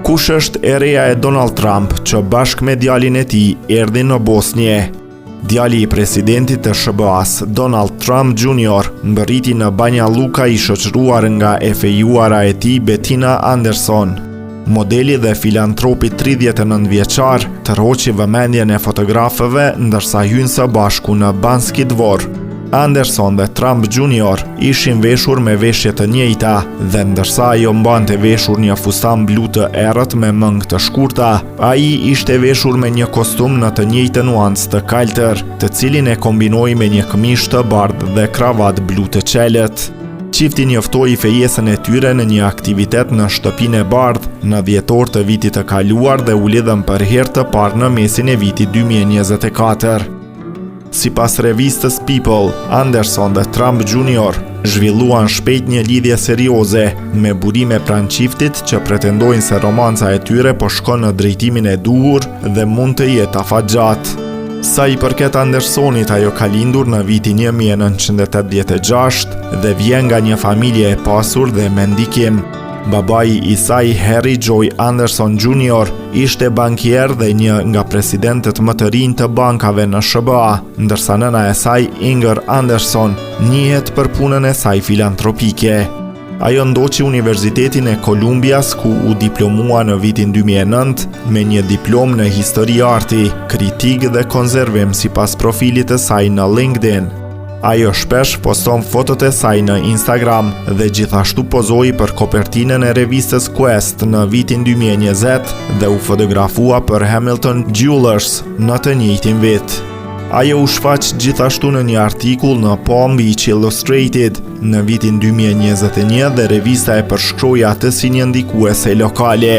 Kush është e reja e Donald Trump që bashkë me djalin e tij erdhi në Bosnje? Djali i presidentit të SHBA-s, Donald Trump Jr., mbërriti në Banja Luka i shoqëruar nga e fejuara e tij Bettina Anderson. Modeli dhe filantropi 39 vjeçar tërhoqi vëmendjen e fotografëve ndërsa hynë së bashku në Banski Dvor. Anderson dhe Trump Jr. ishin veshur me veshje të njëjta dhe ndërsa ajo mbante veshur një fustan blu të errët me mëngë të shkurta, ai ishte veshur me një kostum në të njëjtën nuancë të kaltër, të cilin e kombinoi me një këmishë të bardhë dhe kravatë blu të çelët. Çifti njoftoi fejesën e tyre në një aktivitet në Shtëpinë e Bardhë në dhjetor të vitit të kaluar dhe u lidhën për herë të parë në mesin e vitit 2024. Sipas revistës People, Anderson dhe Trump Jr. zhvilluan shpejt një lidhje serioze me burime pranë çiftit që pretendojnë se romanca e tyre po shkon në drejtimin e duhur dhe mund të jetë afatgjatë. Sa i përket Andersonit, ajo ka lindur në vitin 1986 dhe vjen nga një familje e pasur dhe me ndikim. Babai i saj, Harry Joy Anderson Jr., ishte bankier dhe një nga presidentët më të rinj të bankave në SHBA, ndërsa nëna e saj, Inger Anderson, njihet për punën e saj filantropike. Ajo ndoqi Universitetin e Kolumbias ku u diplomua në vitin 2009 me një diplomë në histori arti, kritikë dhe konservim sipas profilit të saj në LinkedIn. Ajo shpesh poston fotot e saj në Instagram dhe gjithashtu pozoi për kopertinën e revistës Quest në vitin 2020 dhe u fotografua për Hamilton Jewelers në të njëjtin vit. Ajo u shfaq gjithashtu në një artikull në Palm Beach Illustrated në vitin 2021 dhe revista e përshkroi atë si një ndikuese lokale.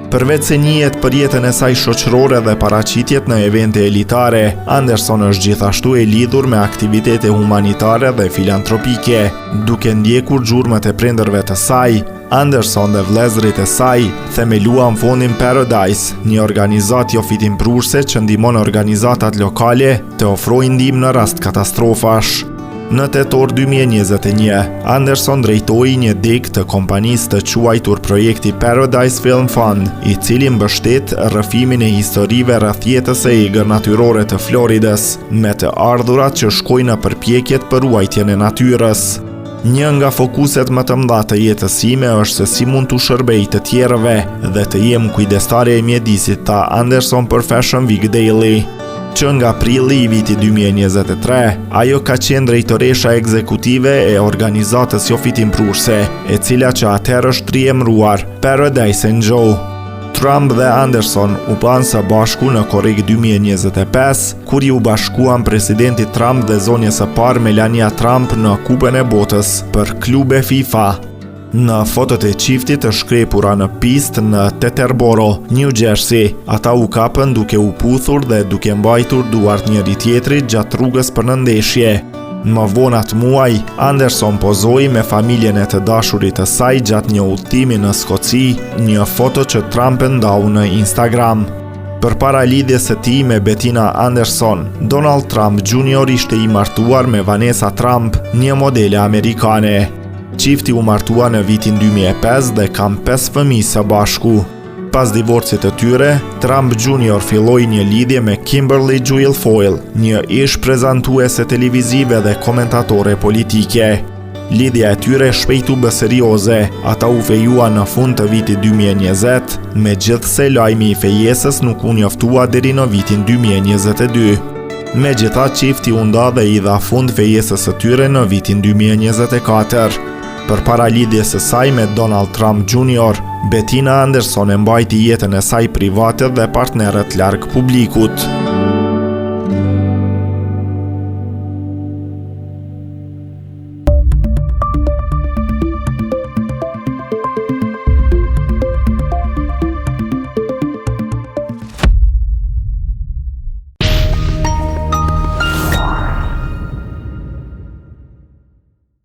Përveç se njihet për jetën e saj shoqërore dhe paraqitjet në evente elitare, Anderson është gjithashtu e lidhur me aktivitete humanitare dhe filantropike, duke ndjekur gjurmët e prindërve të saj. Anderson dhe vëllezërit e saj themeluan fondin Paradise, një organizatë jofitimprurëse që ndihmon organizatat lokale të ofrojnë ndihmë në rast katastrofash. Në tetor 2021, Anderson drejtoi një degë të kompanisë të quajtur projekti Paradise Film Fund, i cili mbështet rrëfimin e historive rreth jetës së egër natyrore të Floridës, me të ardhurat që shkojnë në përpjekjet për ruajtjen e natyrës. Një nga fokuset më të mëdha të jetës sime është se si mund t'u shërbej të tjerëve dhe të jem kujdestare e mjedisit, tha Anderson për Fashion Week Daily. Që nga prilli i vitit 2023, ajo ka qenë drejtoresha ekzekutive e organizatës jofitimprurëse, e cila që atëherë është riemëruar Paradise NGO. Trump dhe Anderson u panë së bashku në korrik 2025, kur iu bashkuan presidentit Trump dhe zonjës së parë Melania Trump në Kupën e Botës për klube FIFA. Në fotot e çiftit të shkrepura në pistë në Teterboro, New Jersey, ata u kapën duke u puthur dhe duke mbajtur duart njëri-tjetrit gjatë rrugës për në ndeshje. Më vonë atë muaj, Anderson pozoi me familjen e të dashurit të saj gjatë një udhëtimi në Skoci, një foto që Trump e ndau në Instagram. Përpara lidhjes së tij me Bettina Anderson, Donald Trump Jr. ishte i martuar me Vanessa Trump, një modele amerikane. Çifti u martua në vitin 2005 dhe kanë 5 fëmijë së bashku. Pas divorcit të tyre, Trump Jr. filloi një lidhje me Kimberly Guilfoyle, një ish prezantuese televizive dhe komentatore politike. Lidhja e tyre shpejt u bë serioze, ata u fejuan në fund të vitit 2020, megjithëse lajmi i fejesës nuk u njoftua deri në vitin 2022. Megjithatë, çifti u nda dhe i dha fund fejesës së tyre në vitin 2024. Përpara lidhjes së saj me Donald Trump Jr., Bettina Anderson e mbajti jetën e saj private dhe partnerët larg publikut.